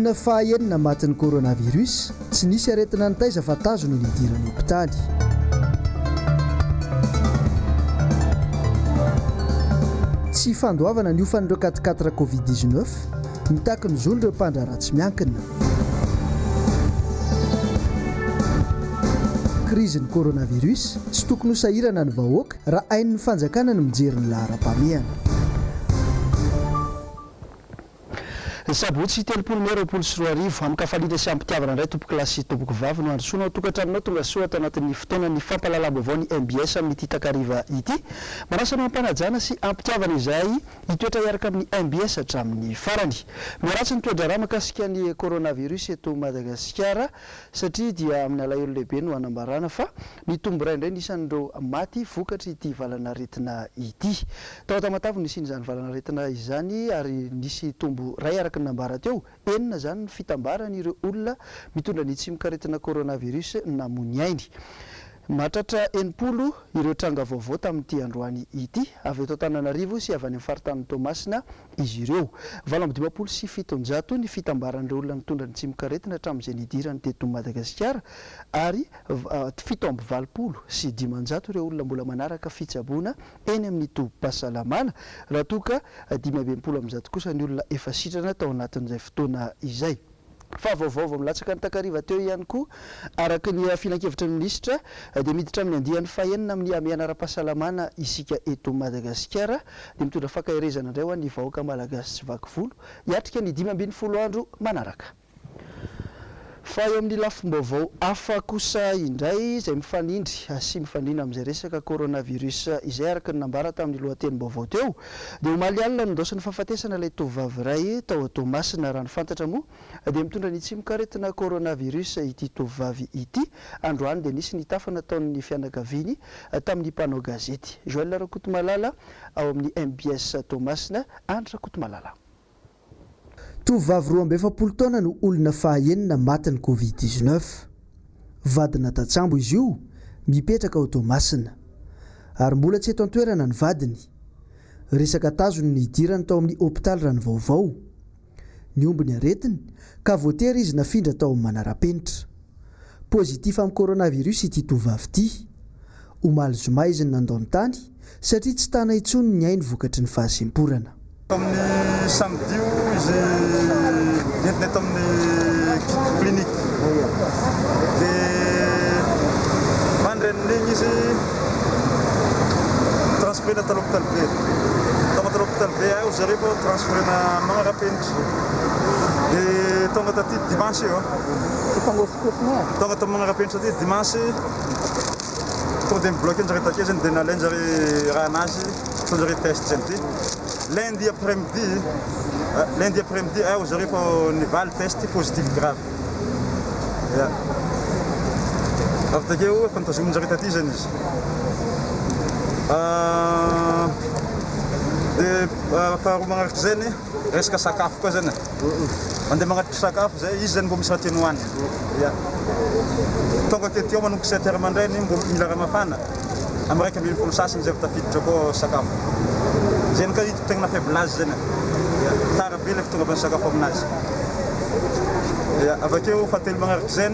Olona faha-enina matin'ny coronavirus, tsy nisy aretina nitaiza fa tazo no nidirany hopitaly. Tsy fandoavana ny hofan'ireo quatre-quatre Covid 19, mitaky ny zon'ireo mpandraharaha tsy miankina. Krizin'ny coronavirus, tsy tokony ho sahirana ny vahoaka raha hain'ny fanjakana ny mijery ny laharam-pahamehana. Sabotsy 30 mey 2020, Amin-kafaliana sy am-pitiavana indray tompokolahy sy tompokovavy no handrosoana ao an-tokantranonao tonga soa ato anatin'ny fotoanan'ny fampahalalam-baovao ny mbs amin'ity takariva ity. Manasa anao am-panajana sy am-pitiavana izahay hitoetra hiaraka amin'ny mbs hatramin'ny farany. Miharatsy ny toe-draharaha mahakasika ny coronavirus eto Madagasikara satria dia amin'ny alahelo lehibe no hanambarana fa Nitombo iray indray ny isan'ireo maty vokatr'ity valanaretina ity. Tao Tamatave no nisian'izany valanaretina izany ary nisy tombo iray araka ny nambara teo. Enina izany ny fitambaran'ireo olona mitondra ny tsimokaretina coronavirus namoy ny ainy. Mahatratra 60 ireo tranga vaovao tamin'ity androany ity, avy eto Antananarivo sy avy any amin'ny faritanin'i Toamasina izy ireo. 758 ny fitambaran'ireo olona nitondra ny tsimokaretina hatramin'izay nidirany teto Madagasikara ary 587 ireo olona mbola manaraka fitsaboana eny amin'ny tobim-pahasalamana, raha toa ka 165 kosa ny olona efa sitrana tao anatin'izay fotoana izay. Fa vaovao vao milatsaka ny takariva teo ihany koa, araka ny filankevitry ny minisitra, dia miditra amin'ny andiany fahenina amin'ny hamehana ara-pahasalamana isika eto Madagasikara, dia mitondra fankaherezana indray ho an'ny vahoaka malagasy tsy vaky volo hiatrika ny 15 andro manaraka. Fa eo amin'ny lafim-baovao hafa kosa indray izay mifanindry sy mifandrindra amin'izay resaka coronavirus izay araka ny nambara tamin'ny lohatenim-baovao teo dia omaly alina nindaosin'ny fahafatesana ilay tovovavy iray tao Toamasina. Raha ny fantatra moa dia mitondra ny tsimokaretina coronavirus ity tovovavy ity. Androany dia nisy ny tafa nataon'ny fianakaviany tamin'ny mpanao gazety. Joël Rakotomalala ao amin'ny mbs Toamasina. Andry Rakotomalala. Tovovavy 42 taona no olona faha-enina matin'ny Covid 19. Vadina tantsambo izy io, mipetraka ao Toamasina. Ary mbola tsy eto an-toerana ny vadiny. Resaka tazo no nidirany tao amin'ny hopitaly Ranovaovao. Nihombo ny aretiny ka voatery izy nafindra tao amin'ny manara-penitra. Positif amin'ny coronavirus ity tovovavy ity. Omaly zoma izy no nandao ny tany satria tsy tana intsony ny ainy vokatry ny fahasemporana. Tamin'ny samedi io izy nentinay tamin'ny clinique dia mandrain'igny izy transfert-na tany hôpital be. Tonga tany hôpital be aho zareo vao transfert-na magnara-penitra. Dia tonga taty dimanche io. Tonga tao magnara-penitra taty dimanche. Tonga dia mi-bloquer njare take zany dia nalain-jare raha anazy ataon-jare test zany dia lundi après midi lundi après midi aho zareo efa nivaly test positif grave ya avy takeo efa notazomin-jare taty zany izy dia faharoa magnaraka zany resaka sakafo koa zany e. Mandeha magnatitra sakafo zay, izy zany mbô misy raha tiany hohanina. Ya. Tonga aketo eo manomboka sept heures mandraigny mbô mila raha mafana, amin'ny 11 sasany zay vao tafiditra koa sakafo. Zay ny ka hitako tegna faible azy zany e. Ya. Tara be le fitongavan'ny sakafo aminazy. Ya, avakeo fahatelo magnaraka zay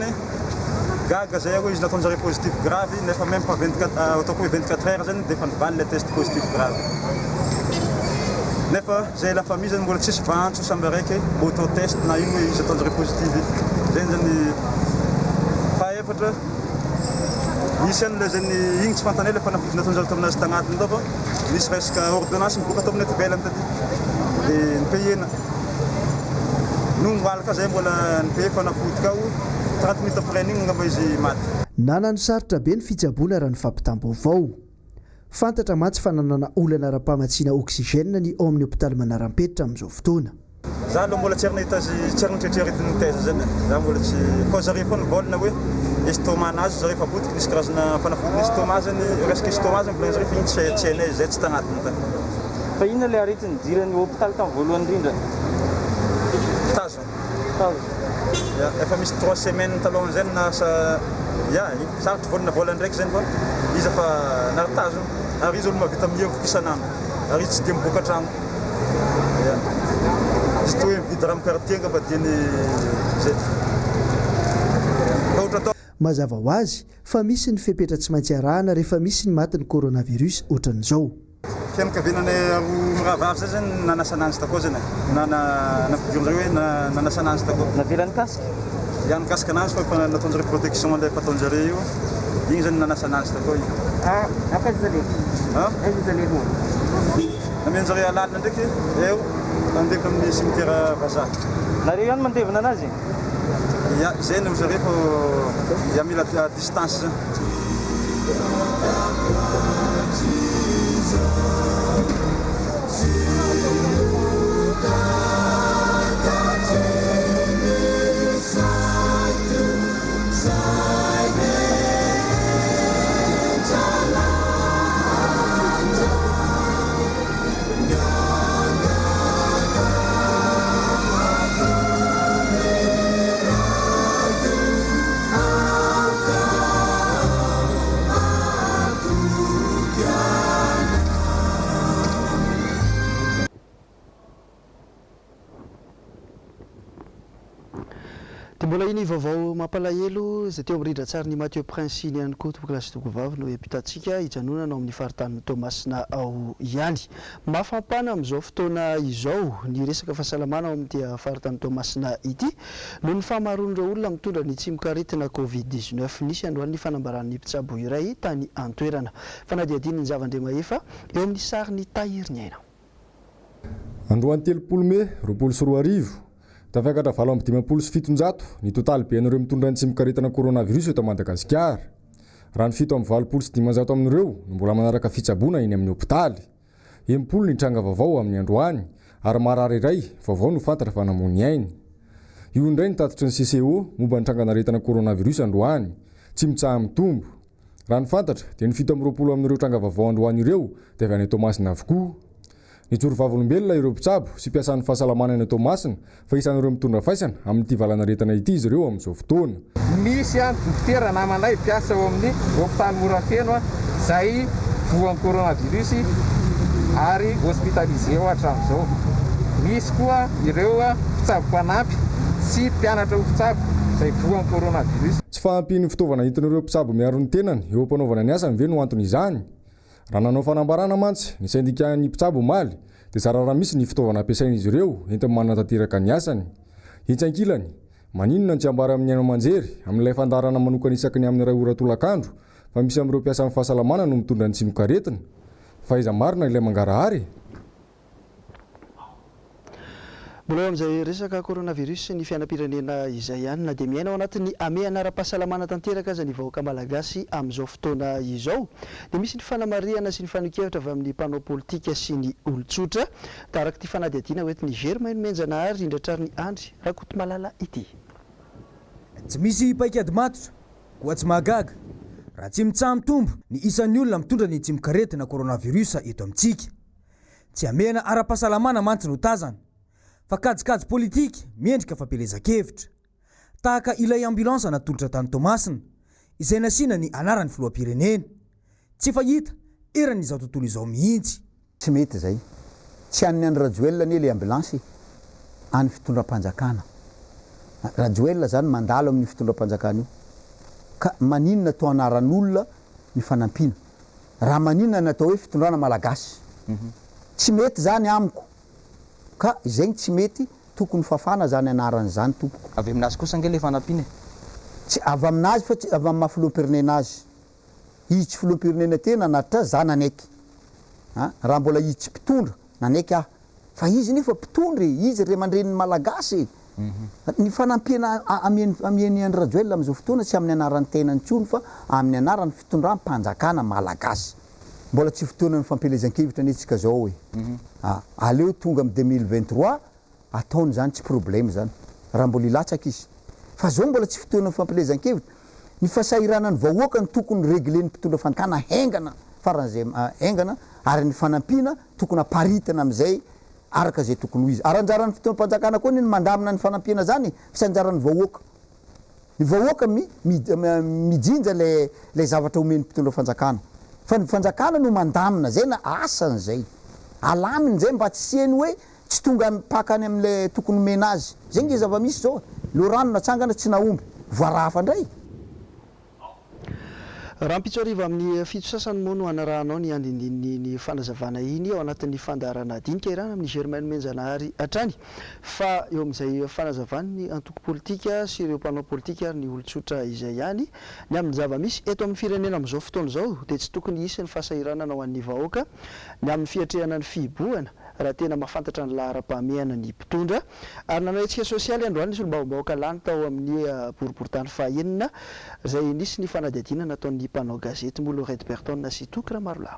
Gaga zay aho izy nataonjareo positif grave nefa meme pas 24 ataoko hoe 24 heures zany de efa nivaly le test positif grave nefa zay la famille zany mbola tsisy vaantso samby araiky mbo atao test na ino hoe izy ataonjareo positif zay zany fahaefatra nisy an'le zany igny tsy fantanay le fanafody nataonjareo taminazy tagnatiny tao fa nisy resaka ordonnance miboaka tao amin'ny aty ivelany taty de nipayena Nony alika zay mbola nibe fanafody kao 30 minutes après an'igny angamba izy maty. Nanano sarotra be ny fitsaboana raha ny fampitam-baovao. Fantatra mantsy fa nanana olana ara-pamatsiana oxygène ny ao amin'ny hopitaly Manarapenitra amin'izao fotoana. Za aloha mbola tsy ary nahita azy tsy ary nitretre aretin'ny taiza zany e, za mbola tsy fa zareo foana nivolagna hoe estomac nazy zareo efa potiky nisy karazana fanafodin'ny estomac zany resaka estomac zany volagnin-jareo fa iny tsy tsy hainay zay tsy tagnatiny tany. Fa inona ilay aretina nidiran'ny hopitaly tamin'ny voalohany indrindra? Tazo. Tazo. Ya, efa misy trois semaines talohan'izay no nasa ya, sarotro volana vola ndraiky zany fa izy efa nary tazo ary izy olo mahavita mihevoka isan'andro ary izy tsy dia miboaka tragno. Ya. Surtout hoe mividy raha amin'ny quartier angamba dieny zay. Fa ohatra atao. Mazava ho azy fa misy ny fepetra tsy maintsy arahana rehefa misy ny matin'ny coronavirus ohatran'izao. Fianakaviana anay roa mirahavavy zay zany nanasa ananjy takao zany e, na nampidirin-jareo hoe nanasa ananjy takao. Navela nikasika? Ya nikasika ananjy fa efa nataon-jareo protection ilay fataon-jareo io, igny zany nanasa ananjy takao igny. Ah, aiza zale? Ah? Aiza zale moa? Namenjareo alalina ndraiky eo handevina amin'ny cimetière vazaha. Nareo ihany mandevina anazy? Ya, zay no zareo fa ya mila distance zany. Dia mbola iny vaovao mampalahelo izay teo amin'ny rindran-tsarin'i Mathieu Prince iny ihany koa tompokolahy sy tompokovavy no hiampitantsika hijanonana ao amin'ny faritanin'i Toamasina ao ihany. Mafampana amin'izao fotoana izao ny resaka fahasalamana ao amin'ity faritany Toamasina ity noho ny fahamaroan'ireo olona mitondra ny tsimokaretina Covid 19. Nisy androany ny fanambaran'ny mpitsabo iray tany an-toerana. Fanadihadiana ny zava-ndremahefa eo amin'ny sarin'i Tahiriniaina. Androany 30 mey 2020, tafiakatra 758 ny totaliben'ireo mitondra ny tsimokaretina coronavirus eto Madagasikara. Raha ny 587 amin'ireo no mbola manaraka fitsaboana eny amin'ny hopitaly. 60 ny tranga vaovao amin'ny androany ary marary iray vaovao no fantatra fa namoy ny ainy. Io indray ny tatitry ny CCO momba ny trangan'aretina coronavirus androany. Tsy mitsaha-mitombo. Raha ny fantatra dia ny 27 amin'ireo tranga vaovao androany ireo dia avy any Toamasina avokoa. Nijoro vavolombelona ireo mpitsabo sy mpiasan'ny fahasalamana any Toamasina fa isan'ireo mitondra faisana amin'ity valan'aretina ity izy ireo amin'izao fotoana. Misy dokotera namanay mpiasa ao amin'ny hopitaly Morafeno izay voan'ny coronavirus ary hospitalisé ao hatramin'izao. Misy koa ireo mpitsabo mpanampy sy mpianatra ho mpitsabo izay voan'ny coronavirus. Tsy fahampian'ny fitaovana entin'ireo mpitsabo miaro ny tenany eo am-panaovana ny asany ve no anton'izany? Raha nanao fanambarana mantsy ny sendikan'ny mpitsabo omaly dia zara raha misy ny fitaovana ampiasain'izy ireo entiny manatanteraka ny asany. Etsy ankilany, maninona no tsy ambara amin'ny haino aman-jery amin'ilay fandaharana manokana isaky ny amin'ny iray ora tolakandro fa misy amin'ireo mpiasan'ny fahasalamana no mitondra ny tsimokaretina? Fa aiza marina ilay mangarahara e? Mbola eo amin'izay resaka coronavirus sy ny fiainam-pirenena izay ihany, na dia miaina ao anatin'ny hamehana ara-pahasalamana tanteraka aza ny vahoaka malagasy amin'izao fotoana izao, dia misy ny fanamarihana sy ny fanehoan-kevitra avy amin'ny mpanao politika sy ny olon-tsotra, araka ity fanadihadiana hoentin'i Germain Nomenjanahary Rindratran'i Andry Rakotomalala ity. Tsy misy paikady matotra, koa tsy mahagaga raha tsy mitsaha-mitombo ny isan'ny olona mitondra ny tsimokaretina coronavirus eto amintsika. Tsy hamehana ara-pahasalamana mantsy no tazana, fa kajikajy politika miendrika fampielezan-kevitra. Tahaka ilay ambulance natolotra tany Toamasina, izay nasiana ny anaran'ny filoham-pirenena. Tsy fahita eran'izao tontolo izao mihitsy. Tsy mety izay. Tsy an'ny Andry Rajoelina anie ilay ambulance e. An'ny fitondram-panjakana. Rajoelina izany mandalo amin'io fitondram-panjakana io. Ka maninona atao anaran'olona ny fanampiana? Raha maninona ny atao hoe fitondrana malagasy? Tsy mety zany amiko ka izay ny tsy mety tokony fafana zany anarany zany tompoko. Avy aminazy kosa ange le fanampiana e. Tsy avy aminazy fa tsy avy amin'ny maha filoham-pirenena azy. Izy tsy filoham-pirenena tena nanatitra azy za nanaiky. A, raha mbola izy tsy mpitondra nanaiky aho. Fa izy nefa mpitondra e, izy ray aman-drenin'ny Malagasy e. Ny fanampiana ameny amian'i Andry Rajoelina amin'izao fotoana tsy amin'ny anaran'ny tenany intsony fa amin'ny anaran'ny fitondram-panjakana Malagasy. Mbola tsy fotoanan'ny fampielezan-kevitra anie tsika zao e. Aleo tonga amin'ny 2023 ataony zany tsy problème zany raha mbola hilatsaka izy. Fa zao mbola tsy fotoanan'ny fampielezan-kevitra. Ny fahasahiranan'ny vahoaka no tokony regler-n'ny mpitondra fanjakana haingana faran'izay haingana ary ny fanampiana tokony haparitana amin'izay araka izay tokony ho izy. Ary anjaran'ny fitondram-panjakana koa anie ny mandamina ny fanampiana izany e, fa tsy anjaran'ny vahoaka. Ny vahoaka mi, mijinja ilay, ilay zavatra omen'ny mpitondra fanjakana. Fa ny fanjakana no mandamina, izay na asany izay. Alaminy izay mba tsy hisian'ny hoe. Tsy tonga mipaka any amin'ilay tokony omena azy. Zay nge zava-misy zao e. Loharano natsangana tsy nahomby. Voaraha hafa indray. Rahampitso hariva amin'ny fito sasany moa no hanarahanao ny andindinin'iny fanazavana iny ao anatin'ny fandaharana dinika iarahana amin'i Germain Nomenjanahary hatrany. Fa eo amin'izay fanazavan'ny antoko politika sy ireo mpanao politika ary ny olon-tsotra izay ihany ny amin'ny zava-misy eto amin'ny firenena amin'izao fotoana izao dia tsy tokony hisy ny fahasahiranana ho an'ny vahoaka ny amin'ny fiatrehana ny fihibohana raha tena mahafantatra ny laharam-pahamehana ny mpitondra. Ary nanao hetsika sosialy androany ny solombavambahoaka lany tao amin'ny boriborintany fahaenina izay nisy ny fanadihadiana nataon'ny mpanao gazety moa Laurette Berton sy Toky Ramarolahy.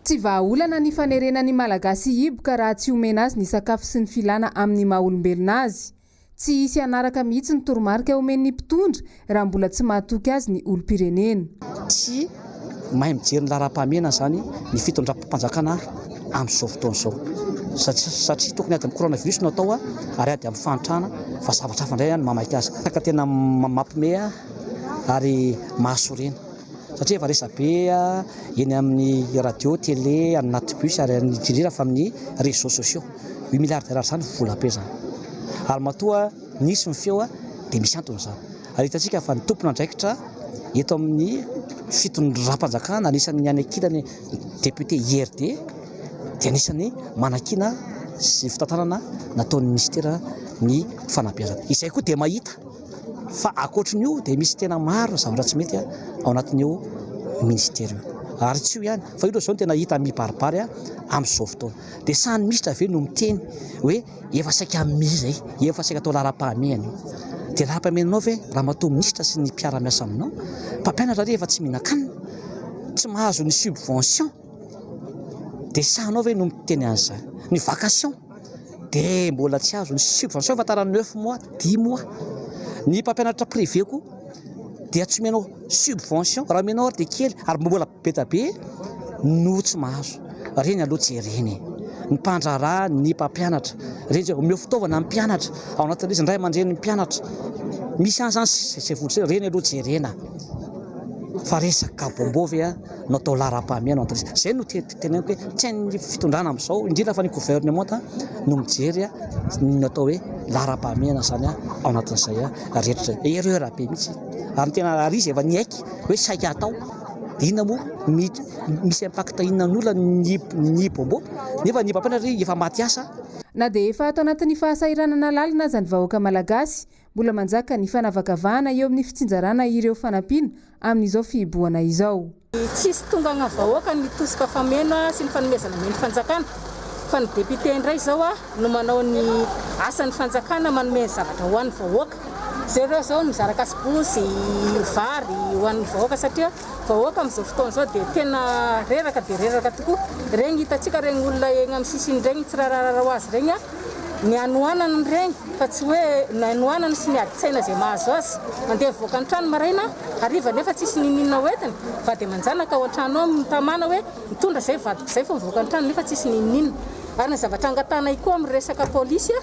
Tsy vahaolana ny fanerena ny Malagasy hihiboka raha tsy omena azy ny sakafo sy ny filana amin'ny maha olombelona azy. Tsy hisy hanaraka mihitsy ny toromarika omen'ny mpitondra raha mbola tsy mahatoky azy ny olom-pirenena. Tsy mahay mijery ny laharam-pahamehana izany ny fitondram-panjakana amin'izao fotoana izao satria tokony ady amin'ny coronavirus no atao ary ady amin'ny fahantrana fa zavatra hafa indray no mamaika azy. Ka tena mampime ary mahasorena satria efa resabe eny amin'ny radio, télé, any anaty bus ary indrindra fa amin'ny réseaux sociaux. Huit milliards d'ariary izany vola be izany. Ary matoa nisy ny feo dia misy antony izany. Ary hitantsika fa ny tompon'andraikitra eto amin'ny fitondram-panjakana, anisan'ny any ankilany député IRD dia anisan'ny manakiana sy fitantanana nataon'ny minisitera ny fanabeazana. Izay koa dia mahita fa ankoatrin'io dia misy tena maro ny zavatra tsy mety ao anatin'io minisitera io. Ary tsy io ihany fa io aloha izao no tena hita mibaribary amin'izao fotoana. Dia sahy ny minisitra ve no miteny hoe efa saika miha izay, efa saika atao laharam-pahamehana io. Dia laharam-pahamehananao ve ramatoa minisitra sy ny mpiara-miasa aminao? Mpampianatra re efa tsy mihinan-kanina, tsy mahazo ny subvention, dia sahinao ve no miteny an'izany? Ny vacation dia mbola tsy azo, ny subvention efa tara neuf mois, dix mois. Ny mpampianatra privé koa dia tsy omenao subvention, raha omenao ary dia kely ary mbola be dia be no tsy mahazo. Ireny aloha jerena e! Ny mpandraharaha, ny mpampianatra, ireny izao omeo fitaovana ny mpianatra ao anatin'ilay izy, ny ray aman-drenin'ny mpianatra. Misy ihany izany izay vola izay, ireny aloha jerena fa resaka bonbon ve no atao laharam-pahamehana ao anatin'ilay izy. Izay no teneniko hoe tsy hain'ny fitondrana amin'izao, indrindra fa ny governemanta no mijery ny atao hoe laharam-pahamehana izany ao anatin'izay rehetra izay. Erreur be mihitsy ary ny tena ary izy efa niaiky hoe saika hatao. Inona moa misy impact inona ny olona ny ny bonbon nefa ny mpampianatra ry efa maty asa. Na dia efa ato anatin'ny fahasahiranana lalina aza ny vahoaka malagasy, mbola manjaka ny fanavakavahana eo amin'ny fitsinjarana ireo fanampiana amin'izao fihibohana izao. Tsisy tonga agna vahoaka ny tosika fameno sy ny fanomezana omeny fanjakana fa ny député indray zao no manao ny asan'ny fanjakana manome ny zavatra ho an'ny vahoaka. Zareo zao mizara kasibosy, vary ho an'ny vahoaka satria vahoaka amin'izao fotoana izao dia tena reraka dia reraka tokoa. Regny hitantsika regny olona egny amin'ny sisiny regny tsy raharahara ho azy regny ny hanoanana regny fa tsy hoe ny hanoanana sy ny adin-tsaina izay mahazo azy. Mandeha mivoaka ny trano maraina, hariva nefa tsisy n'inon'inona hoentiny, vady aman-janaka ao an-trano ao mitamana hoe mitondra izay vadiko izay fa mivoaka ny trano nefa tsisy n'inon'inona. Ary ny zavatra angatahanay koa amin'ny resaka polisy,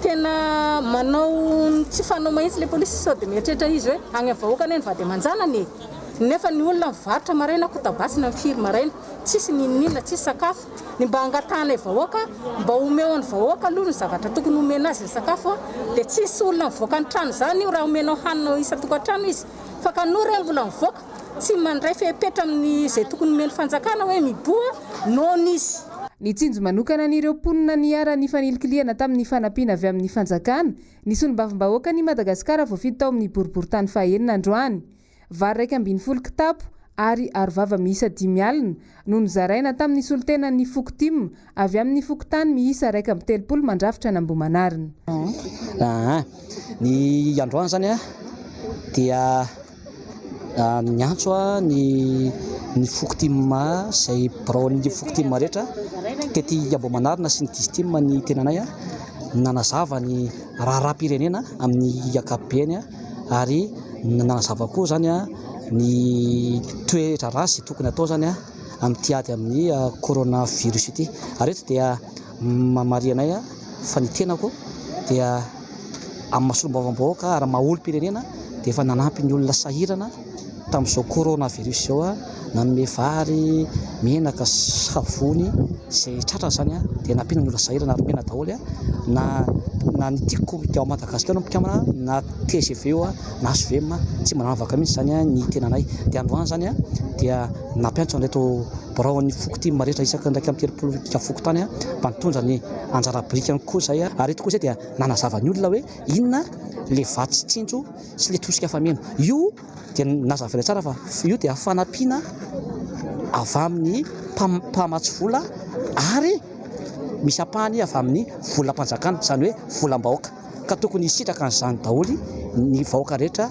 Tena manao ny tsy fanao mahitsy le polisy sao de mieritreritra izy hoe agny am vahoaka anie ny vady aman-janany e! Nefa ny olona mivarotra maraina kotabasy na firy maraina tsisy n'inon'inona tsisy sakafo ny mba angatahanay vahoaka mba omeo ny vahoaka aloha ny zavatra tokony omena azy ny sakafo a! De tsisy olona mivoaka ny trano zany io raha omenao hanina isan-tokantrano izy fa kanoa re mbola mivoaka Tsy mandray fepetra amin'ny izay tokony omen'ny fanjakana hoe miboha noana izy. Nitsinjo manokana an'ireo mponina niharan'ny fanilikilihana tamin'ny fanampiana avy amin'ny fanjakana ny solombavambahoakan'i Madagasikara voafidy tao amin'ny boriborintany fahaenina androany. Vary 11 kitapo ary arovava miisa 50 no nozaraina tamin'ny solontenan'ny foko tim avy amin'ny fokontany miisa 31 mandrafitra an'Ambohimanarina. Aa ny androany izany dia Niantso ny ny foko tim izay biraon'ny foko tim rehetra tety Ambohimanarina sy ny distim ny tenanay nanazava ny raharaham-pirenena amin'ny ankapobeny ary nanazava koa izany ny toe-draharaha izay tokony hatao izany amin'ity ady amin'ny coronavirus ity. Ary eto dia marihanay fa ny tenako dia amin'ny maha solombavambahoaka ary maha olom-pirenena dia efa nanampy ny olona sahirana tamin'izao coronavirus izao nanome vary, menaka, savony. Izay tratra izany dia nampiana ny olona sahirana ary omena daholo na na ny Tiko ao Madagasikara no mpikambana na tgv io na hvm tsy manavaka mihitsy izany ny tenanay. Dia androany izany dia nampiantso an'ireto biraon'ny foko tim rehetra isaky ny 31 fokontany mba nitondra ny anjara birikany koa izay ary eto koa izay dia nanazava ny olona hoe inona ilay vatsy tsinjo sy ilay tosika fameno. Io dia nazavaina tsara fa io dia fanampiana avy amin'ny mpamatsy vola ary misy ampahany avy amin'ny volam-panjakana, izany hoe volam-bahoaka, ka tokony hisitraka an'izany daholo ny vahoaka rehetra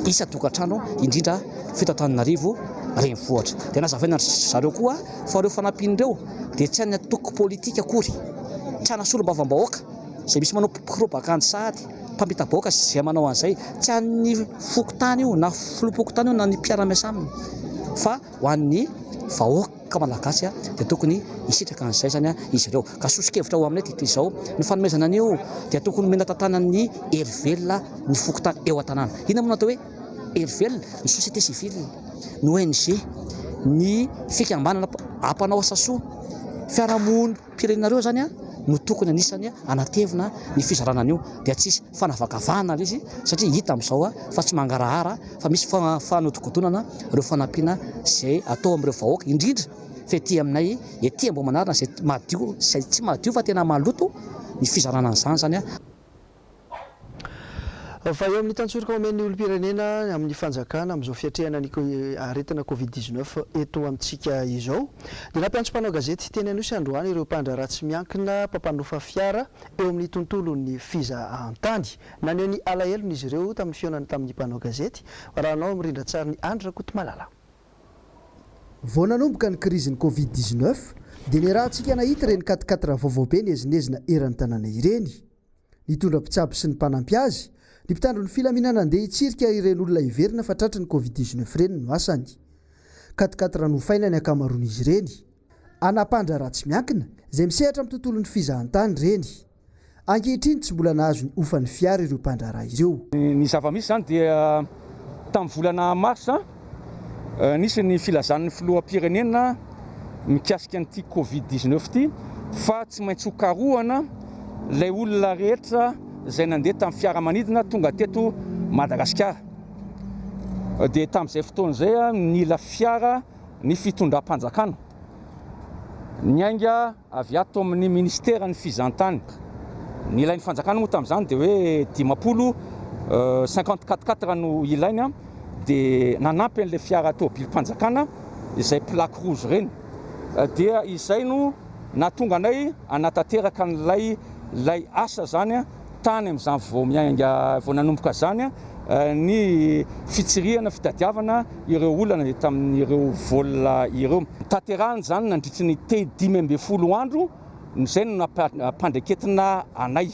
isan-tokantrano, indrindra fa eto Antananarivo renivohitra. Dia nazavaina ry zareo koa fa ireo fanampiana ireo dia tsy an'ny antoko politika akory, tsy ana solombavambahoaka izay misy manao propagandy sahady. mpampita-baoka izay manao an'izay, tsy an'ny fokontany io na filoham-pokontany io na ny mpiara-miasa aminy fa ho an'ny vahoaka malagasy dia tokony hisitraka an'izay izany izy ireo. Ka soso-kevitra ho aminay dia izao, ny fanomezana an'io dia tokony omena tantanan'ny hery velona ny fokontany eo an-tanàna. Inona moa no atao hoe hery velona? Ny société civile, ny ONG, ny fikambanana mpanao asa soa, fiarahamonim-. Pirenareo zany no tokony anisany anatevina ny fizarana an'io dia tsisy fanavakavahana ilay izy satria hita amin'izao fa tsy mangarahara fa misy fanodikodonana ireo fanampiana izay atao amin'ireo vahoaka indrindra fa ety aminay ety Ambohimanarina izay madio izay tsy madio fa tena maloto ny fizarana an'izany zany. Fa eo amin'ny tantsoroka omen'ny olom-pirenena amin'ny fanjakana amin'izao fiatrehana ny aretina Covid 19 eto amintsika izao dia nampiantso mpanao gazety teny Anosy androany ireo mpandraharaha tsy miankina mpampanofa fiara eo amin'ny tontolon'ny fizahantany. Naneho ny alahelony izy ireo tamin'ny fihaonany tamin'ny mpanao gazety. Arahanao amin'ny rindran-tsarin'i Andry Rakotomalala. Vao nanomboka ny krizin'ny Covid 19 dia niarahantsika nahita ireny quat-quatre vaovao be niezinezina eran'ny tanàna ireny. Nitondra mpitsabo sy ny mpanampy azy, ny mpitandro ny filaminana handeha hitsirika ireny olona heverina fa tratry ny Covid 19 ireny no asany. Quat-quatre nofaina ny ankamaroan'izy ireny. Ana mpandraharaha tsy miankina, izay misehatra amin'ny tontolon'ny fizahantany ireny. Ankehitriny tsy mbola nahazo ny hofan'ny fiara ireo mpandraharaha ireo. Ny zava-misy izany dia tamin'ny volana marsa nisy ny filazan'ny filoham-pirenena mikasika an'ity covid 19 ity fa tsy maintsy ho karohana ilay olona rehetra izay nandeha tamin'ny fiaramanidina tonga teto Madagasikara. Dia tamin'izay fotoana izay nila fiara ny fitondram-panjakana. Niainga avy ato amin'ny ministeran'ny fizahantany. Ny ilain'ny fanjakana moa tamin'izany dia hoe 50, 54 quatre no ilainy dia nanampy an'ilay fiara tomobilim-panjakana izay plaque rouge ireny. Dia izay no nahatonga anay hanatanteraka an'ilay ilay asa izany tany amin'izany vao miainga vao nanomboka izany ny fitsirihana fitadiavana ireo olana nandeha tamin'ireo vol ireo. Tanterahina izany nandritry ny te 15 andro izay no nampandreketina anay.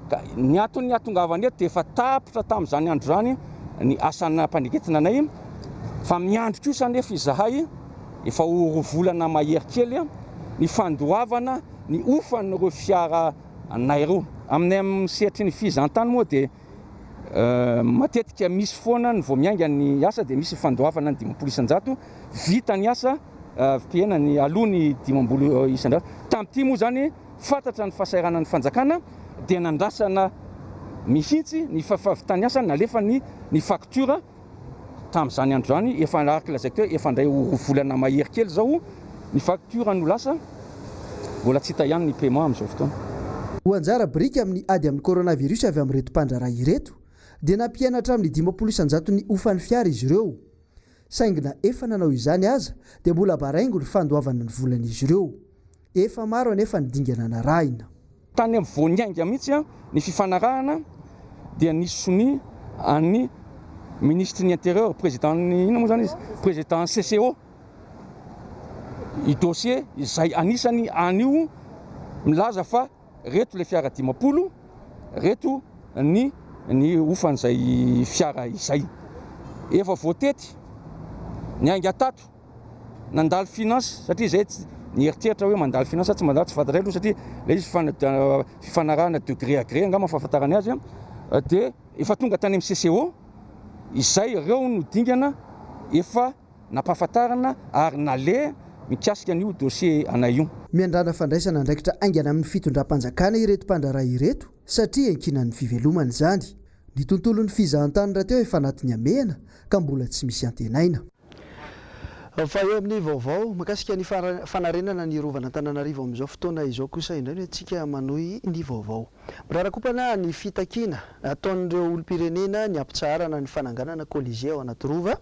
Ka ny antony hahatongavana eto dia efa tapitra tamin'izany andro izany ny asa nampandreketina anay fa miandry kosa anefa izahay efa ho roa volana mahery kely ny fandoavana ny hofan'ireo fiara anay ireo. Aminay amin'ny sehatry ny fizahantany moa dia matetika misy foana ny vao miainga ny asa dia misy fandoavana ny 50%, vita ny asa mpihena ny aloha ny 50%. Tamin'ity moa izany fantatra ny fahasahiranan'ny fanjakana dia nandrasana mihitsy ny fahavitan'ny asa, nalefa ny ny facture Tamin'izany andro izany, efa araka lazaiko teo, efa indray ho roa volana mahery kely izao ny facture no lasa, mbola tsy hita ihany ny paiement amin'izao fotoana. Ho anjara biriky amin'ny ady amin'ny coronavirus avy amin'ireto mpandraharaha ireto dia nampihena hatramin'ny 50 isan-jaton'ny hofan'ny fiara izy ireo. Saingy na efa nanao izany aza dia mbola baraingo ny fandoavana ny volan'izy ireo. Efa maro anefa ny dingana narahina. Tany amin'ny vao niainga mihitsy ny fifanarahana dia nisy sonia an'ny minisitry ny intérieur, président-n'ny inona moa izany izy, président CCO, i dossier izay anisany an'io milaza fa reto ilay fiara 50, reto ny ny hofan'izay fiara izay. Efa voatety, niainga tato. nandalo finance satria zay tsy nieritreritra hoe mandalo finance sa tsy mandalo tsy fantatray aloha satria ilay izy fifanarahana de gré à gré angamba fahafantarany azy dia efa tonga tany amin'ny CCO izay ireo no dingana efa nampahafantarana ary naleha mikasika an'io dossier anay io. Miandrandra fandraisana andraikitra haingana amin'ny fitondram-panjakana ireto mpandraharaha ireto satria iankinan'ny fivelomany izany. Ny tontolon'ny fizahantany rahateo efa anatin'ny hamehana ka mbola tsy misy antenaina. Fa eo amin'ny vaovao mahakasika ny fanarenana ny Rovan'Antananarivo amin'izao fotoana izao kosa indray no entintsika manohy ny vaovao. Mirarakompana ny fitakiana ataon'ireo olom-pirenena ny hampitsaharana ny fananganana Colisée ao Anatirova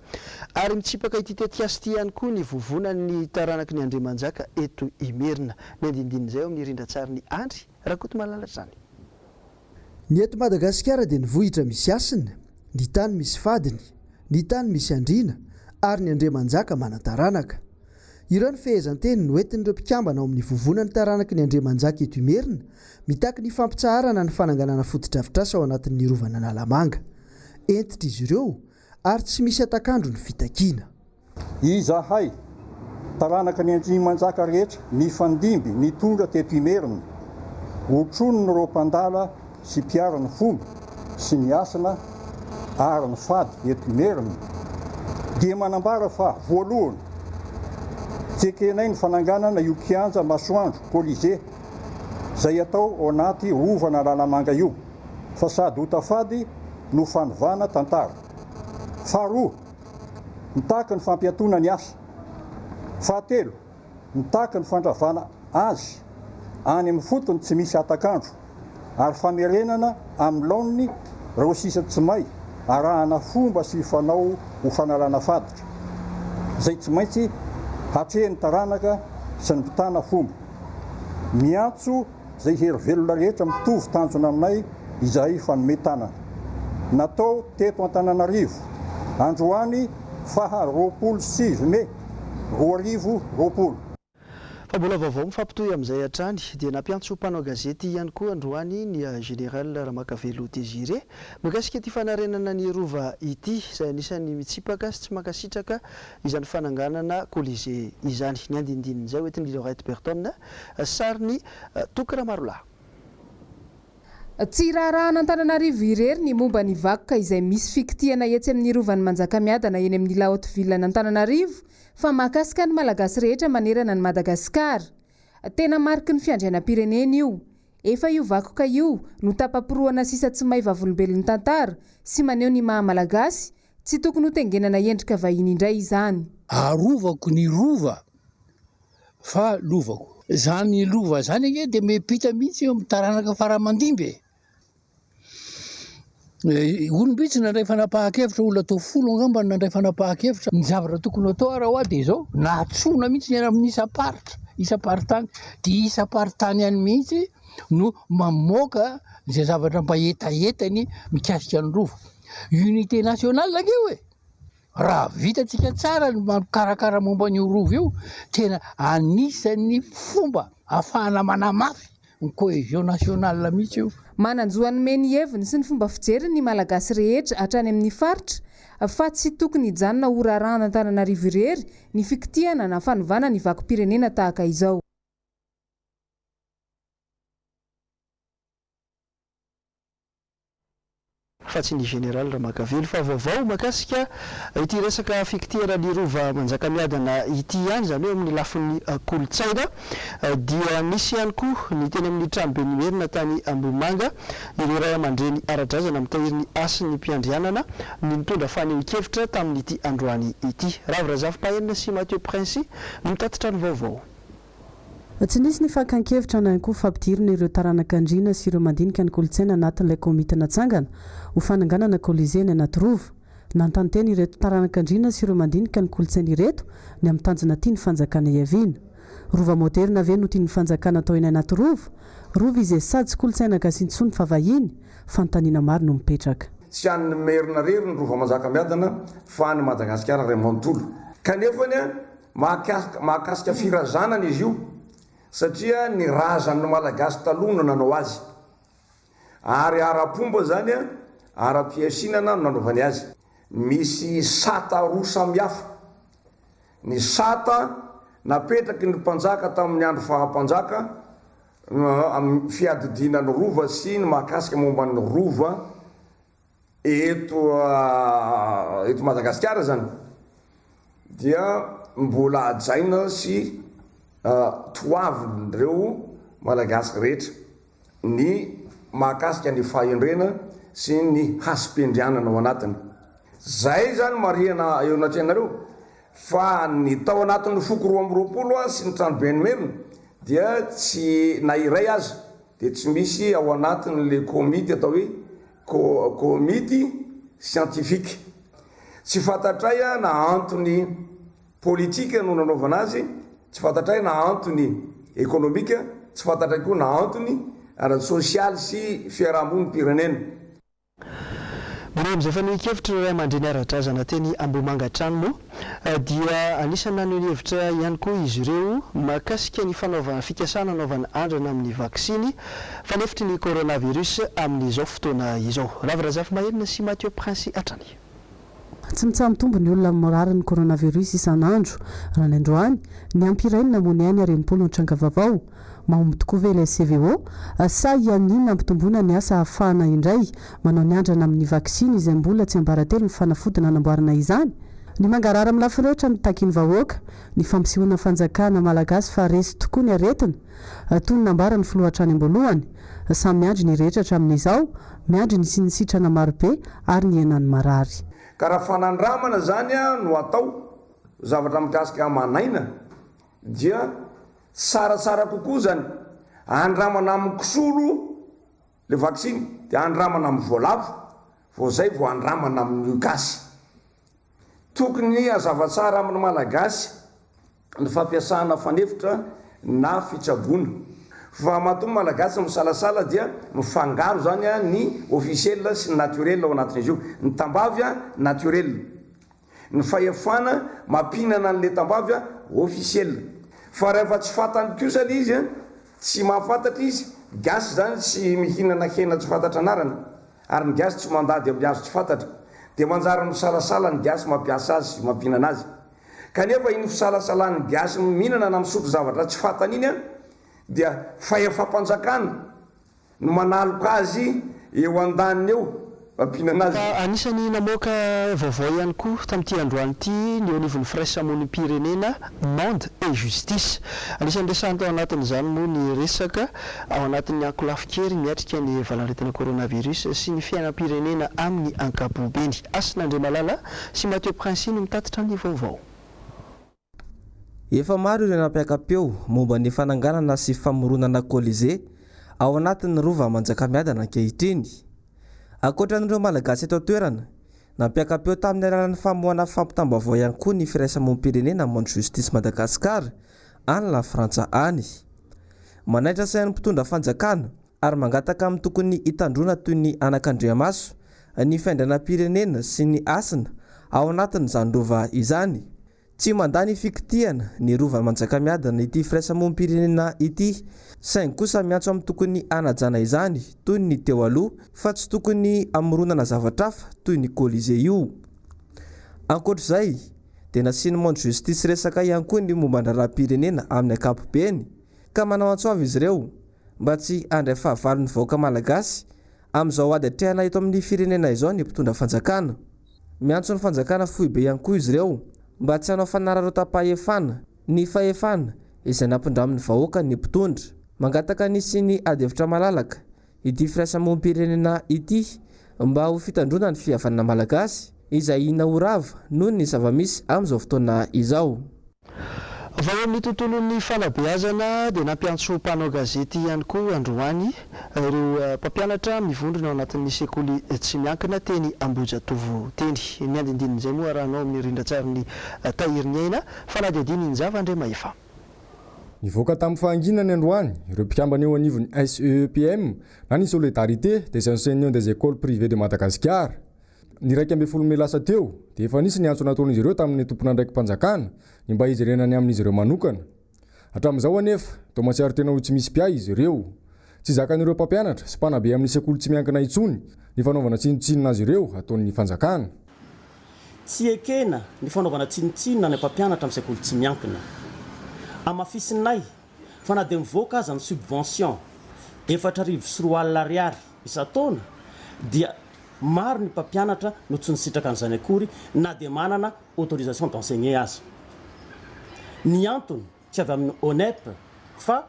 ary mitsipaka ity tetikasa ity ihany koa ny vovonan'ny taranaky ny Andriamanjaka eto Imerina. Ny andinindin'izay ao amin'ny rindran-tsarin'i Andry Rakotomalala hatrany. Ny eto Madagasikara dia ny vohitra misy hasina, ny tany misy fadiny, ny tany misy andriana ary ny andriamanjaka manan-taranaka. Ireo ny fehezanteny noentin'ireo mpikambana ao amin'ny vovonan'ny taranaky ny andriamanjaka eto Imerina mitaky ny fampitsaharana ny fananganana fotodrafitrasa ao anatin'ny rovan'Analamanga. Hentitra izy ireo ary tsy misy hatak'andro ny fitakiana. Izahay, taranaka ny Andriamanjaka rehetra nifandimby nitondra teto Imerina, otronin'ireo mpandala sy mpiaro ny fomba sy ny hasina ary ny fady eto Imerina, dia manambara fa voalohany, tsy ekenay ny fananganana io kianja masoandro, Colisée, izay atao ao anaty rovan'Analamanga io, fa sady ota fady no fanovana tantara. Faharoa, mitaky ny fampiatoana ny asa. Fahatelo, mitaky ny fandravana azy any amin'ny fotony tsy misy hatak'andro ary famerenana amin'ny laoniny ireo sisa tsy may arahana fomba sy fanao ho fanalana faditra, izay tsy maintsy hatrehin'ny taranaka sy ny mpitana fomba. Miantso. Izay hery velona rehetra mitovy tanjona aminay izahay hifanome tanana. Natao teto Antananarivo, androany faha 29 mey 2020. Fa mbola vaovao mifampitohy amin'izay hatrany dia nampiantso mpanao gazety ihany koa androany ny Général Ramakavelo Désiré mikasika ity fanarenana ny Rova ity izay anisan'ny mitsipaka sy tsy mankasitraka izany fananganana Colisée izany. Ny andinindinin'izay hoentin'i Laurette Berton Sarin'i Toky Ramarolahy. Tsy raharahan'Antananarivo irery ny momba ny vakoka izay misy fikitihana etsy amin'ny Rovan'i Manjakamiadana eny amin'ny La Haute Ville an'Antananarivo fa mahakasika ny Malagasy rehetra manerana an'i Madagasikara. Tena mariky ny fiandrianam-pirenena io. Efa io vakoka io no tapa-porohana sisa tsy may vavolombelon'ny tantara sy maneho ny maha Malagasy, tsy tokony hotengenana endrika vahiny indray izany. Arovako ny rova fa lovako. Zany lova zany ange dia miampita mihitsy eo amin'ny taranaka fara aman-dimby e. Olom-bitsy nandray fanapahan-kevitra, olona toa folo angamba no nandray fanapahan-kevitra. Ny zavatra tokony hatao ary hoa dia izao, nantsoina mihitsy ny any amin'ny isam-paritra, isam-paritany, dia isam-paritany any mihitsy no mamoaka izay zavatra mba hetahetany mikasika ny rova. Unité nationale ange io e! Raha vitantsika tsara ny mikarakara momba an'io rova io, tena anisan'ny fomba ahafahana manamafy ny cohésion nationale mihitsy io. Manan-jo hanome ny heviny sy ny fomba fijeriny ny Malagasy rehetra hatrany amin'ny faritra fa tsy tokony hijanona ho raharahan'Antananarivo irery ny fikitihana na fanovana ny vakom-pirenena tahaka izao. Fa tsy ny Général Ramakavelo. Fa vaovao mahakasika ity resaka fikitihana ny Rova Manjakamiadana ity ihany, izany hoe amin'ny lafiny kolontsaina, dia nisy ihany koa ny teny amin'ny tranoben'Imerina tany Ambohimanga, ireo raiamandreny ara-drazana mitahiry ny hasin'ny mpiandrianana no nitondra fanehoan-kevitra tamin'ity androany ity. Ravo Razafimpahenina sy Mathieu Prince no mitatitra ny vaovao. Tsy nisy ny fakan-kevitra na ihany koa fampidirina ireo taranak'andriana sy ireo mandinika ny kolontsaina anatin'ilay komity natsangana ho fananganana Colisée any Anatirova. Nanontany tena ireto taranak'andriana sy ireo mandinika ny kolontsaina ireto ny amin'ny tanjona tian'ny fanjakana hiaviana. Rova moderina ve no tian'ny fanjakana atao eny Anatirova? Rova izay sady tsy kolontsaina gasy intsony fa vahiny? Fanontaniana maro no mipetraka. Tsy an'ny Merina irery ny Rova Manjakamiadana fa an'i Madagasikara iray manontolo. Kanefany Mahakasika mahakasika firazanana izy io satria ny razan'ny Malagasy taloha no nanao azy. Ary ara-pomba izany, ara-pihasinana no nanaovany azy. Misy sata roa samihafa. Ny sata napetraky ny mpanjaka tamin'ny andro faha-mpanjaka amin'ny fiadidiana ny rova sy ny mahakasika momba ny rova Eto eto Madagasikara izany dia. mbola hajaina sy toavin'ireo Malagasy rehetra ny mahakasika ny fahendrena sy ny hasim-piandrianana ao anatiny. Zay zany marihana eo anatrehanareo fa ny tao anatin'ny foko 22 sy ny tranoben'ny Merina dia tsy na iray aza dia tsy misy ao anatin'le komity atao hoe komity scientifique. Tsy fantatray na antony politika no nanaovana azy, tsy fantatray na antony ekonomika, tsy fantatray koa na antony ara-tsosialy sy fiarahamonim-pirenena. Mbola eo amin'izay fanehoan-kevitry ireo ray aman-dreny ara-drazana teny Ambohimanga hatrany moa dia anisan'ny naneho ny hevitra ihany koa izy ireo mahakasika ny fanaovana fikasana hanaovana andrana amin'ny vaksiny fanefitry ny coronavirus amin'izao fotoana izao. Ravo Razafimahelina sy Mathieu Prince hatrany. Tsy mitsaha-mitombo ny olona mararin'ny coronavirus isan'andro. Raha ny androany, niampy iray ny namoy ny ainy ary 60 ny tranga vaovao. Mahomby tokoa ve ilay CVO? Sa hianiana hampitomboina ny asa hahafahana indray manao ny andrana amin'ny vaksiny izay mbola tsiambaratelo ny fanafody nanamboarana izany? Ny mangarahara amin'ny lafiny rehetra no takin'ny vahoaka, ny fampisehoana fanjakana malagasy fa resy tokoa ny aretina, toy ny nambaran'ny filoha hatrany am-boalohany. Samy miandry ny rehetra hatramin'izao, miandry ny hisian'ny sitrana marobe ary ny hihenan'ny marary. Ka raha fanandramana izany no atao, zavatra mikasika aman'aina, dia Tsaratsara kokoa zany andramana amin'ny kisoa aloha le vaksiny de andramana amin'ny voalavo vao zay vao andramana amin'ny gasy. Tokony hazava tsara amin'ny malagasy ny fampiasana fanefitra na fitsaboana fa matoa ny malagasy misalasala dia mifangaro zany ny officiel sy ny naturel ao anatin'izy io. Ny tambavy naturel. Ny fahefana mampihinana an'le tambavy a officiel. Fa rehefa tsy fantany kosa le izy a, tsy mahafantatra izy, gasy zany tsy mihinana hena tsy fantatra anarana, ary ny gasy tsy mandady amin'ny hazo tsy fantatra, dia manjary misalasala ny gasy mampiasa azy sy mampihinana azy. Kanefa iny fisalasalan'ny gasy mihinana na misotro zavatra tsy fantany iny a, dia fahefam-panjakana no manaloka azy eo andaniny eo mampihinana azy. Anisan'ny namoaka vaovao ihany koa tamin'ity androany ity ny eo anivon'ny firaisamonim-pirenena Monde et Justice. Anisan'ny resahina tao anatin'izany moa ny resaka ao anatin'ny ankolafin-kery miatrika ny valanaretina coronavirus sy ny fiainam-pirenena amin'ny ankapobeny. Hasina Andriamalala sy Mathieu Princi no mitatitra ny vaovao. Efa maro ireo nampiaka-peo momba ny fananganana sy famoronana Colisée ao anatin'ny Rova Manjakamiadana ankehitriny. Ankoatra an'ireo Malagasy eto an-toerana, nampiaka-peo tamin'ny alalan'ny famoahana fampitam-baovao ihany koa ny firaisamonim-pirenena Monde Justice Madagascar any La Frantsa any. Manaitra sain'ny mpitondra fanjakana ary mangataka amin'ny tokony hitandroana toy ny anakandriamaso ny fiandrianam-pirenena sy ny hasina ao anatin'izany Rova izany. Tsy mandà ny fikitihana ny Rovan'i Manjakamiadana ity firaisamonim-pirenena ity, saingy kosa miantso amin'ny tokony hanajana izany toy ny teo aloha fa tsy tokony hamoronana zavatra hafa toy ny Colisée io. Ankoatra izay, dia nasian'ny Monde Justice resaka ihany koa ny momba ny raharaham-pirenena amin'ny ankapobeny ka manao antso avo izy ireo mba tsy handray fahavalo ny vahoaka malagasy amin'izao ady atrehana eto amin'ny firenena izao ny mpitondra fanjakana. Miantso ny fanjakana foibe ihany koa izy ireo mba tsy hanao fanararaotam-pahefana ny fahefana izay nampindramin'ny vahoaka ny mpitondra. Mangataka ny hisian'ny adihevitra malalaka ity firaisamonim-pirenena ity mba ho fitandroana ny fihavanana malagasy izay ahiana ho rava noho ny zava-misy amin'izao fotoana izao. Vao amin'ny tontolon'ny fanabeazana dia nampiantso mpanao gazety ihany koa androany ireo mpampianatra mivondrona ao anatin'ny sekoly tsy miankina teny Ambohijatovo teny. Ny andindinin'izay moa arahanao amin'ny rindran-tsarin'i Tahiriniaina, fanadihadiana Injava Andriamahefa. Nivoaka tamin'ny fahanginany androany ireo mpikambana eo anivon'ny SEEPM na ny Solidarité des enseignants des écoles privées de Madagascar. Ny 11 mey lasa teo dia efa nisy ny antso nataon'izy ireo tamin'ny tompon'andraiki-panjakana ny mba hijerena ny amin'izy ireo manokana. Hatramin'izao anefa, toa mahatsiaro tena ho tsy misy mpiahy izy ireo. Tsy zakan'ireo mpampianatra sy mpanabe amin'ny sekoly tsy miankina intsony ny fanaovana tsinontsinona azy ireo ataon'ny fanjakana. Tsy ekena ny fanaovana tsinontsinona ny mpampianatra amin'ny sekoly tsy miankina. Hamafisinay fa na dia mivoaka aza ny subvention 2004 ariary isan-taona dia Maro ny mpampianatra no tsy nisitraka an'izany akory na dia manana autorisation d'enseigner aza. Ny antony tsy avy amin'ny ONEP fa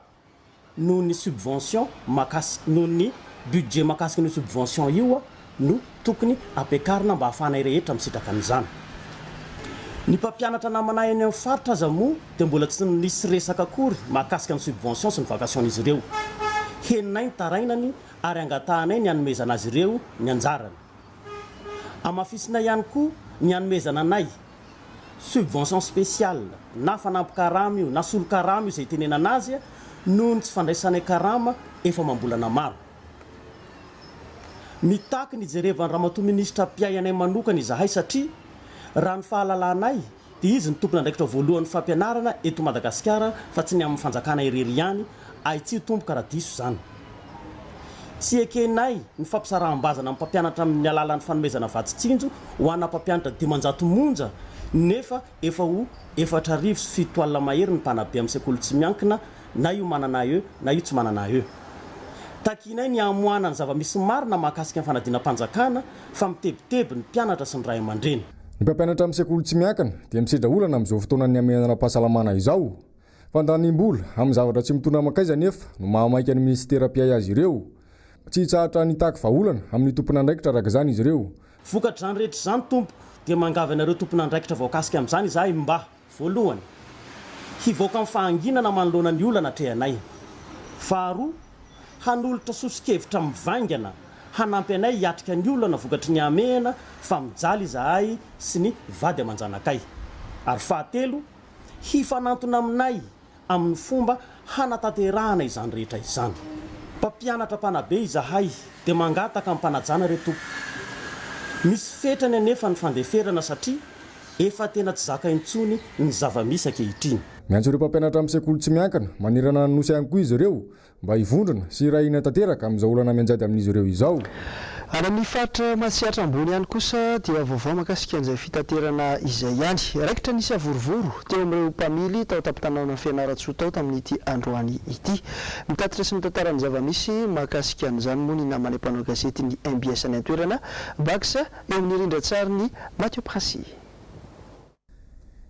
noho ny subvention makasika noho ny budget makasika an'io subvention io no tokony ampiakarina mba hahafahanay rehetra misitraka an'izany. Ny mpampianatra namanay any amin'ny faritra aza moa dia mbola tsy nisy resaka akory mahakasika ny subvention sy ny vacation-n'izy ireo. Henonay ny tarainany ary angatahanay ny hanomezana azy ireo ny anjarany. Hamafisinay ihany koa ny hanomezana anay subvention spéciale na fanampin-karama io na solon-karama io izay itenenana azy noho ny tsy fandraisanay karama efa amam-bolana maro. Mitaky ny hijerevan'i Ramatoa Minisitra mpiahy anay manokana izahay satria raha ny fahalalanay dia izy no tompon'andraikitra voalohan'ny fampianarana eto Madagasikara fa tsy ny amin'ny fanjakana irery ihany, ahitsio tompoko raha diso izany. Tsy ekenay ny fampisaraham-bazana amin'ny mpampianatra amin'ny alalan'ny fanomezana vatsy tsinjo ho ana mpampianatra 500 monja nefa efa ho 7700 mahery ny mpanabe amin'ny sekoly tsy miankina na io manana AE na io tsy manana AE. Takianay ny hamoahana ny zava-misy marina mahakasika ny fanadinam-panjakana fa mitebiteby ny mpianatra sy ny ray aman-dreny. Ny mpampianatra amin'ny sekoly tsy miankina dia misedra olana amin'izao fotoanan'ny hamehana ara-pahasalamana izao. Fandaniam-bola amin'ny zavatra tsy mitondra mankaiza anefa no mahamaika ny minisitera mpiahy azy ireo. Tsy hitsahatra ny hitaky vahaolana amin'ny tompon'andraikitra araka izany izy ireo. Vokatr'izany rehetra izany tompoko dia mangavy anareo tompon'andraikitra voakasika amin'izany izahay mba, voalohany, hivoaka amin'ny fahanginana manoloana ny olana atrehanay. Faharoa, hanolotra soso-kevitra mivaingana hanampy anay hiatrika ny olana vokatry ny hamehana fa mijaly izahay sy ny vady aman-janakay. Ary fahatelo, hifanantona aminay amin'ny fomba hanatanterahana izany rehetra izany. Mpampianatra mpanabe izahay dia mangataka am-panajana re tompoko. Misy fetrany anefa ny fandeferana satria efa tena tsy zaka intsony ny zava-misy ankehitriny. Miantso ireo mpampianatra amin'ny sekoly tsy miankina manerana ny Nosy ihany koa izy ireo Mba hivondrona sy hiray hina tanteraka amin'izao olana mianjady amin'izy ireo izao. Any amin'ny faritra Matsiatra Ambony any kosa dia vaovao mahakasika an'izay fitaterana izay ihany. Raikitra ny savorovoro teo amin'ireo mpamily tao an-tampon-tanànan'i Fianarantsoa tao tamin'ity androany ity. Mitatitra sy mitantara ny zava-misy mahakasika an'izany moa ny namanay mpanao gazety ny mbs any an-toerana, Bax, eo amin'ny rindran-tsarin'i Mathieu Princi.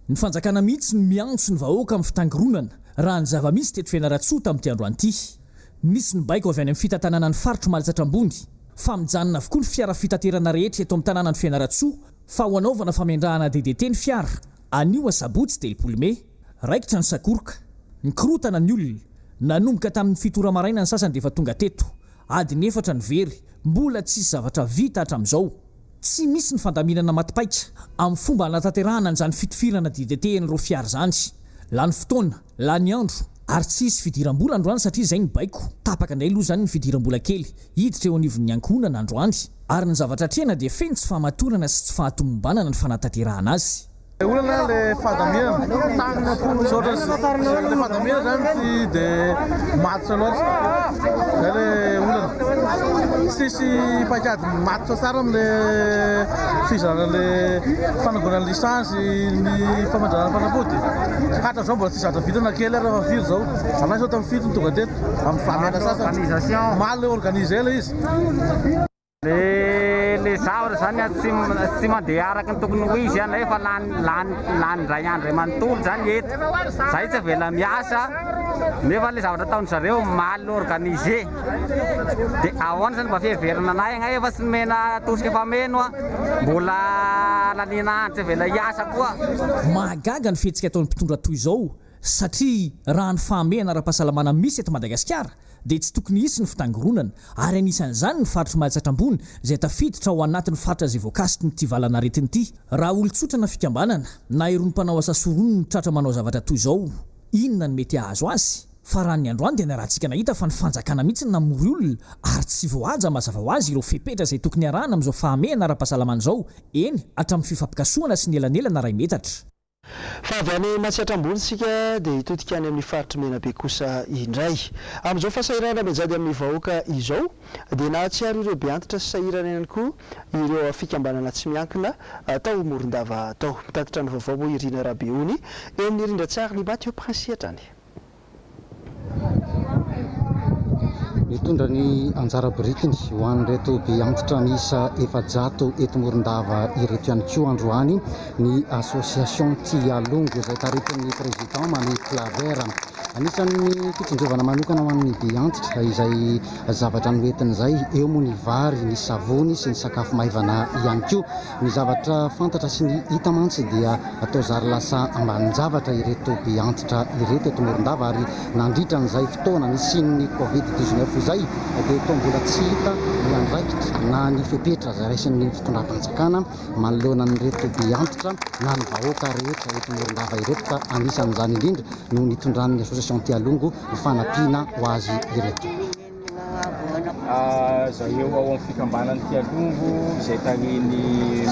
Ny fanjakana mihitsy no miantso ny vahoaka amin'ny fitangoronana, raha ny zava-misy teto Fianarantsoa tamin'ity androany ity. Nisy ny baiko avy any amin'ny fitantanana ny faritr'i Mahatsatra Ambony, fa mijanona avokoa ny fiara fitaterana rehetra eto amin'ny tanànan'i Fianarantsoa fa ho hanaovana famendrahana DDT ny fiara, anio asabotsy 30 mey. Raikitra ny sakoroka. Nikorontana ny olona. Nanomboka tamin'ny fito ora maraina ny sasany dia efa tonga teto. Adiny efatra ny very. Mbola tsisy zavatra vita hatramin'izao. Tsy misy ny fandaminana maty paika amin'ny fomba hanatanterahana an'izany fitifirana DDT an'ireo fiara izany. Lany fotoana, lany andro, ary tsy hisy fidiram-bola androany satria izay ny baiko. Tapaka indray aloha izany ny fidiram-bola kely hiditra eo anivon'ny ankohonana androany. Ary ny zavatra atrehina dia feno tsy fahamatorana sy tsy fahatomombanana ny fanatanterahana azy. Le olana le fandaminana, misaotra le fandaminana zany tsy de matotra loatra, zay le olana, tsisy paikady matotra tsara amle fizarana le fanangonana licence, ny famandrana fanafody, hatramzao mbola tsisy zavatra vita na kely ary fa firy zao, zalahy zao tam fito no tonga teto, am valo ora sasany, mal organisé le izy. Le le zavatra zany a tsy tsy mandeha araka ny tokony ho izy a nefa lany lany lany indray andro iray manontolo zany eto, zahay tsy avela miasa nefa le zavatra ataon-dry zareo mal organisé, de ahoana zany mba fiheverana anay agna efa tsy nomena tosika fameno a, mbola laniana andro tsy avela hiasa koa. Mahagaga ny fihetsika ataon'ny mpitondra toy izao satria raha ny fahamehana ara-pahasalamana misy eto Madagasikara dia tsy tokony hisy ny fitangoronana ary anisan'izany ny faritr'i Mahatsatra Ambony izay tafiditra ao anatin'ny faritra izay voakasikin'ity valan'aretina ity. Raha olon-tsotra na fikambanana na irony mpanao asa soa irony no tratra manao zavatra toy izao, inona no mety hahazo azy? Fa raha ny androany dia niarahantsika nahita fa ny fanjakana mihitsy no namory olona ary tsy voahaja mazava ho azy ireo fepetra izay tokony harahana amin'izao fahamehana ara-pahasalamana izao, eny hatramin'ny fifampikasohana sy ny elanelana iray metatra. Fa avy any Matsiatra Ambony isika dia hitodika any amin'ny faritr'i Menabe kosa indray. Amin'izao fahasahiranana mianjady amin'ny vahoaka izao dia nahatsiaro ireo be antitra sy sahirana ihany koa ireo fikambanana tsy miankina tao Morondava tao. Mitatitra ny vaovao moa i Rina Rabeony eo amin'ny rindran-tsarin'i Mathieu Princi hatrany. Mitondra ny anjara birikiny ho an'ireto be antitra miisa 400 eto Morondava ireto ihany koa androany ny Association Tia Longo izay taritin'ny Président Mamy Claver. Anisan'ny fitsinjovana manokana ho an'ny be antitra izay zavatra noentiny izay, eo moa ny vary, ny savony sy ny sakafo maivana ihany koa. Ny zavatra fantatra sy ny hita mantsy dia atao zary lasa ambanin-javatra ireto be antitra ireto eto Morondava ary nandritra an'izay fotoana nisian'ny Covid 19 izay dia toa mbola tsy hita ny andraikitra na ny fepetra izay raisin'ny fitondram-panjakana manoloana an'ireto be antitra na ny vahoaka rehetra eto Morondava ireto ka anisan'izany indrindra no nitondran'ny Association Tialongo fanampiana ho azy ireto. Zareo ao amin'ny fikambanan'ny Tialongo izay tarihin'i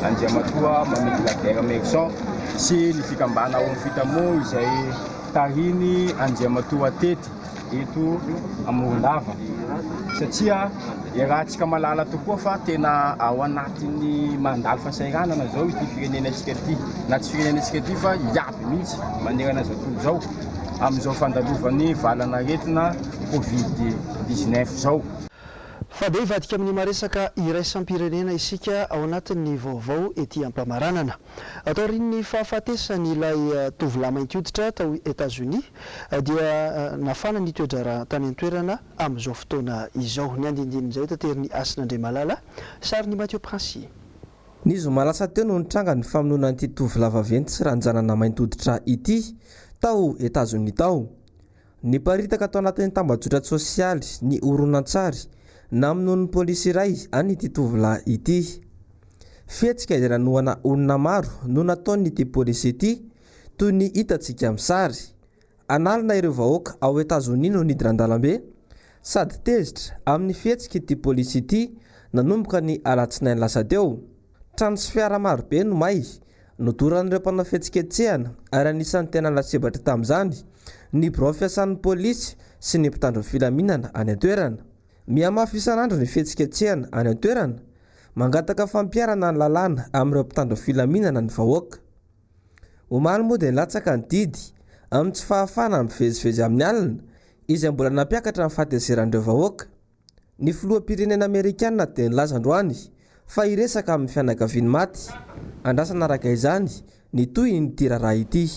Andriamatoa Mamy Claver Merson sy ny fikambana ao amin'ny Fitamo izay tarihin'i Andriamatoa Tety eto Morondava satria iarahantsika mahalala tokoa fa tena ao anatin'ny mandalo fahasahiranana izao ity firenenantsika ity na tsy firenenantsika ity fa iaby mihitsy manerana izao tontolo izao amin'izao fandalovan'ny valan'aretina Covid 19 izao. Fa dia hivadika amin'ny maresaka iraisam-pirenena isika ao anatin'ny vaovao ety am-pamaranana. Taorian'ny fahafatesan'ilay tovolahy mainty hoditra tao Etazonia dia nafana ny toe-draharaha tany an-toerana amin'izao fotoana izao. Ny andindinin'izay taterin'i Hasina Andriamalala, sarin'i Mathieu Princi. Ny zoma lasa teo no nitranga ny famonoana an'ity tovolahy vaventy sy ranjanana mainty hoditra ity tao Etazonia tao. Niparitaka tao anatin'ny tambajotra-tsosialy ny horonantsary namonoan'ny polisy iray an'ity tovolahy ity. Fihetsika izay nanohana olona maro no nataon'ity polisy ity, toy ny hitantsika amin'ny sary. An'alina ireo vahoaka ao Etazonia no nidina an-dalambe sady tezitra amin'ny fihetsik'ity polisy ity nanomboka ny alatsinainy lasa teo. Trano sy fiara marobe no may, nodoran'ireo mpanao fihetsiketsehana ary anisan'ny tena lasibatra tamin'izany ny birao fiasan'ny polisy sy ny mpitandro ny filaminana any an-toerana. Mihamafy isan'andro ny fihetsiketsehana any an-toerana, mangataka fampiharana ny lalàna amin'ireo mpitandro ny filaminana ny vahoaka. Omaly moa dia nilatsaka ny didy amin'ny tsy fahafahana mivezivezy amin'ny alina, izay mbola nampiakatra ny fahatezeran'ireo vahoaka. Ny filoham-pirenena amerikana dia nilaza androany fa hiresaka amin'ny fianakavian'ny maty. Andrasana araka izany ny tohin'ity raharaha ity.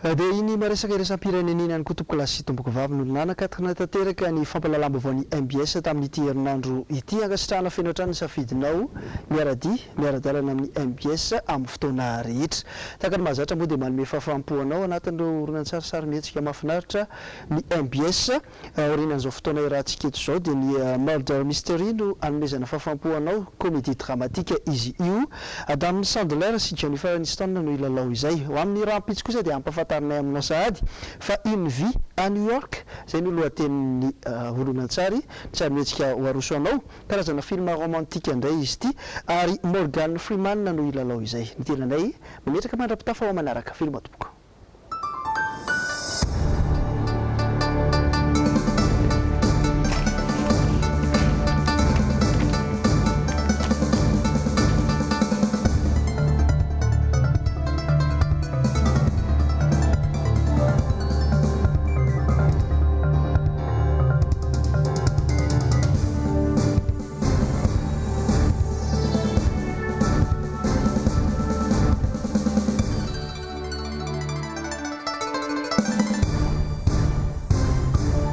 Dia iny maresaka iraisam-pirenena iny ihany koa tompokolahy sy tompokovavy no nanakatona tanteraka ny fampahalalam-baovaon'ny mbs tamin'ity herinandro ity. Ankasitrahana feno hatrany ny safidinao miara-dia, miara-dalana amin'ny mbs amin'ny fotoana rehetra. Tahaka ny mahazatra moa dia manome fahafaham-po anao anatin'ireo horonantsary sarimihetsika mahafinaritra ny mbs. Aorianan'izao fotoana iarahantsika eto izao dia ny Murder Mystery no hanomezana fahafaham-po anao, comédie dramatique izy io. Adam Sandler sy Jennifer Aniston no hilalao izay. Ho amin'ny rahampitso kosa dia hampahafantarinay aminao sahady fa Une vie à New York, izay no lohatenin'ny horonantsary, ny sarimihetsika ho aroso anao. Karazana film romantique indray izy ity ary Morgan Freeman no hilalao izay. Ny tenanay mametraka mandra-pitafa ho manaraka. Veloma tompoko.